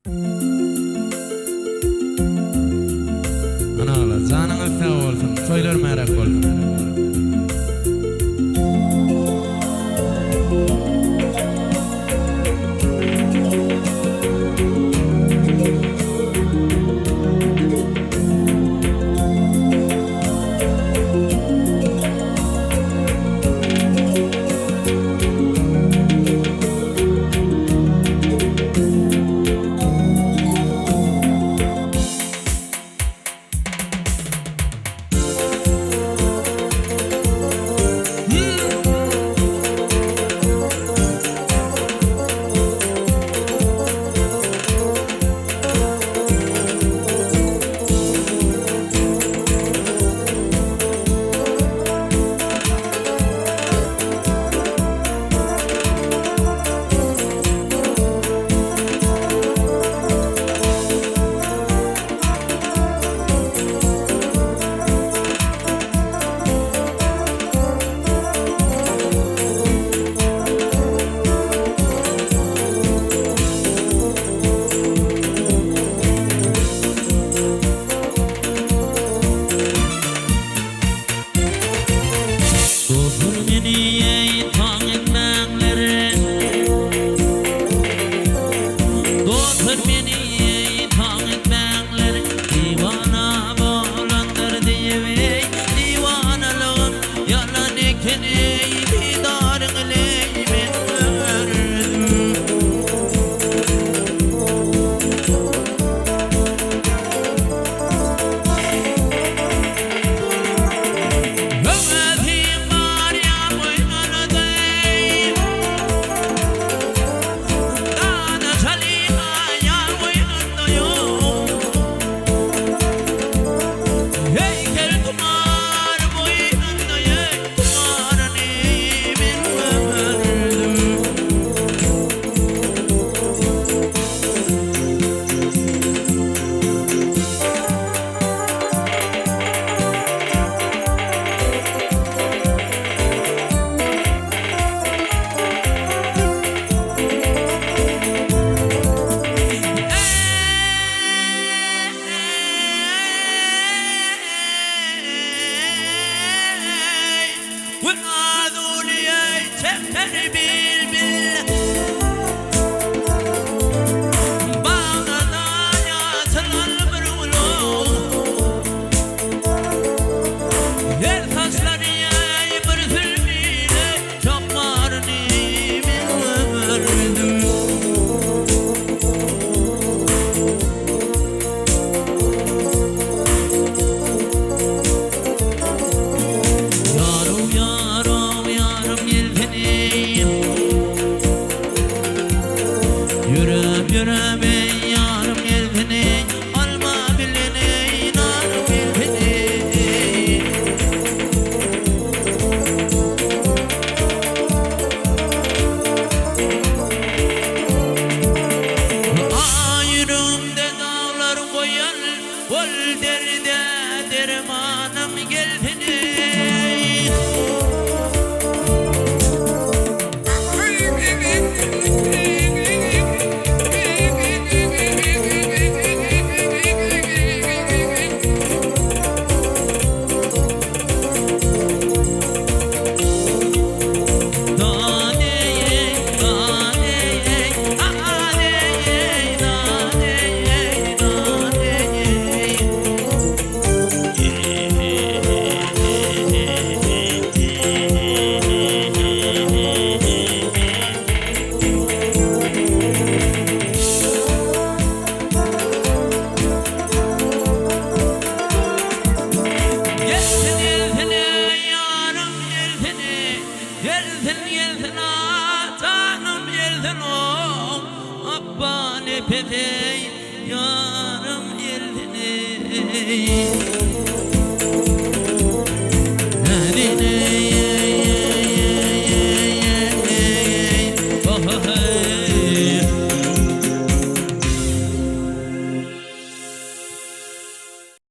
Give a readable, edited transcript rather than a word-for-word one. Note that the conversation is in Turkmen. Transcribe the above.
Ana janyňyz sag bolsun, toýlar märäk bolsun. Dostlar meni eý taň etmäňler. Dostlar meni eý taň etmäňler. Diwana bolandyr diýip eý diwanalygym ýalan eken eý didaryň ileý men gördüm. Höwesim barýar boýnuna deý. Dana şalyha ýar boýnunda ýok. Heýkel tumar boýnunda ýek tumaryny men gördüm. Eý, Wenazuly-eý, çeper bilbil. Bagda ýaşylan bir guluň. Her saçlary eý bir zülmüne çokmaryny men gördüm. Ýarow ýarow ýarym gelsin. Ýöräp ýöräp eý ýarym gelsin eý Alma bilen eý narym gelsin eý. A ýüregimde daglar goýan Ol derde dermanym gelsin eý. Gelsin gelsin eý ýarym gelsin Gelsin gelsin ah janym gelsin oh Apba nepes eý ýarym gelsin eý.